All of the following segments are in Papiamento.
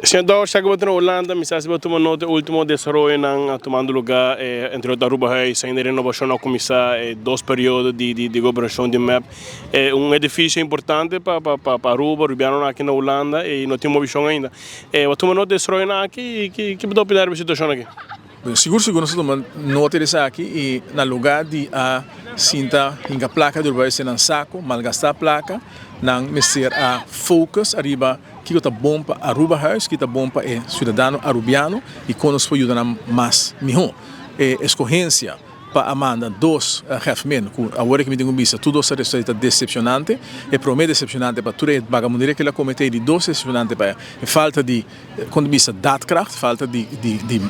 Señor Dowers, ya cu bo ta na Hulanda, mi sa si bo a tuma nota e ultimo desaroyonan a tumando lugar entre otro Arubahuis, ainda renovacion a cuminsa, e dos periodo di gobernacion di mep. Un edificio importante pa Aruba, Arubianonan aki na Hulanda y no tin movicion ainda. Bo a tuma nota e desaroyonan aki y ki bo ta opina riba e situacion aki? Bueno, sigur sigur nos a tuma nota di esaki y na lugar di a sinta hinca placa di Arubahuis den nan saco, malgasta placa, nan mester a focus ariba kiko ta bon pa Arubahuis, kiko ta bon pa e ciudadano Arubiano y con nos por yuda nan mas miho. E escogencia pa a manda dos hefmen cu awor aki mi tin cu bisa tur dos a resulta ta decepcionante. E prome decepcionante pa tur e bagamunderia cu el a comete y di dos decepcionante pa e falta di con ta bisa daadkracht, falta di di di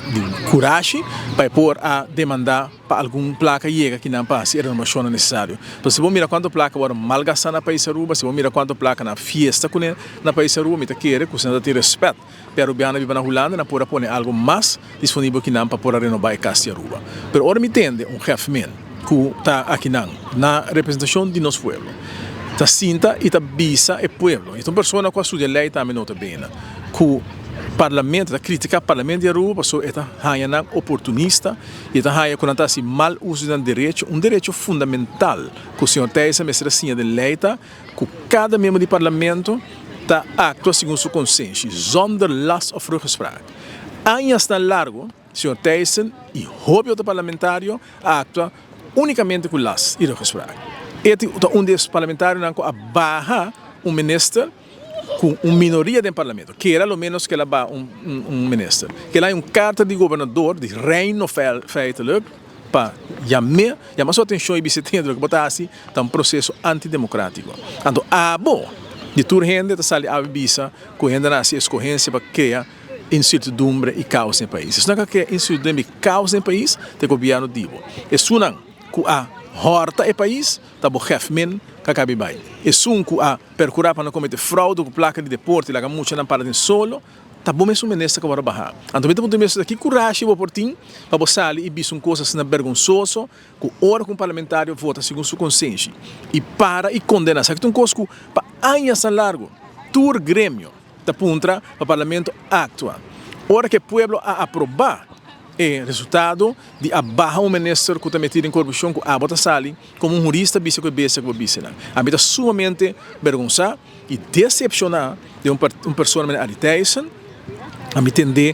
curashi pa e por a demanda pa algun placa yega kinan pa haci e renovacionnan necesario. Pero si bo mira cuanto placa worde malgasta na pais Aruba, si bo mira cuanto placa nan fiesta cune na pais Aruba, mi ta kere cu si nan ta tin respet Pe Arubiano biba na Hulanda nan por a pone algo mas disponibel ki nan pa por a renoba e kas di Aruba. Pero ora mi tende un hefmen ku ta akinan na representashon di nos pueblo ta sinta i ta bisa e pueblo, i ta un persona ku a studia lei tambe nota bene, ku parlamento ta kritika parlamento di Aruba pasobra e ta haña nan oportunista i e ta haña ku nan ta hasi mal uso di nan derecho, un derecho fundamental ku señor Thijssen mester a siña den lei ta ku kada miembro di parlamento ta aktua segun su konsenshi, zonder last of ruggespraak. Añasnan largu, señor Thijssen i hopi otro parlamentario a aktua únikamente ku last i ruggespraak. E ta un di e parlamentarionan ku a baha un minister ku un minoria den parlamento, kera lo ménos ku el a baha un minister. Kela hay un karta di gobernador di Reino feitelijk pa yam'é, yama su atenshon i bis'é tende loke bo ta hasi ta un proseso antidemokratiko. Anto abo di tur hende ta sali awe bisa ku hende nan hasi eskohensia pa krea insertidumbre i kaos den e pais. Esunnan ku a krea insertidumbre i kaos den e pais ta e gobièrnu di bo. Esunnan ku a hòrta e pais ta bo gèfmen ku a kabi bai. Esun ku a perkurá pa no komete fraude ku plaka di deporte i laga muchanan para den solo Ta bo mesun minister ku bo a baha. Anto mi ta puntra mi mes, ki kurashi bo por tin pa bo sali i bisa un kos asina bergonsoso ku ora ku un parlamentario vota segun su konsenshi i para i kondena? Esaki ta un kos ku pa añasnan largu tur gremio ta puntra pa parlamento aktua. Ora ku e pueblo a aprobá e resultado di a baha un minister ku ta meti den korupshon ku abo ta sali komo un hurista bisa ku e bestia ku bo bisa nan. Ami ta sumamente bergonsá. I desepshoná den un persona manera Arie Thijssen, a mi tendé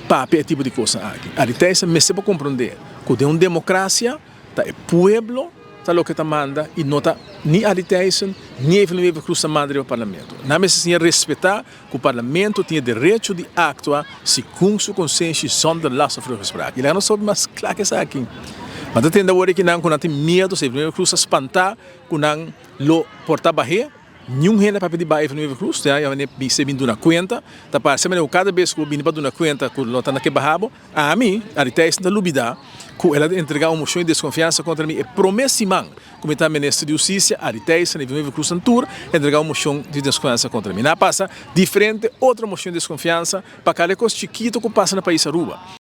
papia e tipo di kosnan aki. Arie Thijssen mester por komprondé ku den un demokrasia ta e pueblo ta loke ta manda i no ta ni Arie Thijssen ni Evelyn Wever-Croes ta manda riba parlamento. Nan mester siña respetá ku parlamento tin e derecho di aktua segun su konsenshi zonder last of ruggespraak. I laga nos hopi mas kla ku esaki. Nan ta tende awor aki nan ku nan tin miedu, si Evelyn Wever-Croes ta spantá ku nan lo por ta bah'é. Niun hende papia di bai Evelyn Wever Croes, ya ya wanneer mi se bin duna kuenta, ta parse manera ku kada bes ku bo bini pa duna kuenta ku lo ta na ke baha bo, ami, Arie Thijssen ta lubida ku el a entrega un moshon di deskonfiansa kontra mi e prome siman ku mi ta minister di hustisia, Arie Thijssen, Evelyn Wever Croes nan tur entrega un moshon di deskonfiansa kontra mi. Nan a pasa diferente otro moshon di deskonfiansa pa kada kos chikito ku pasa na pais Aruba.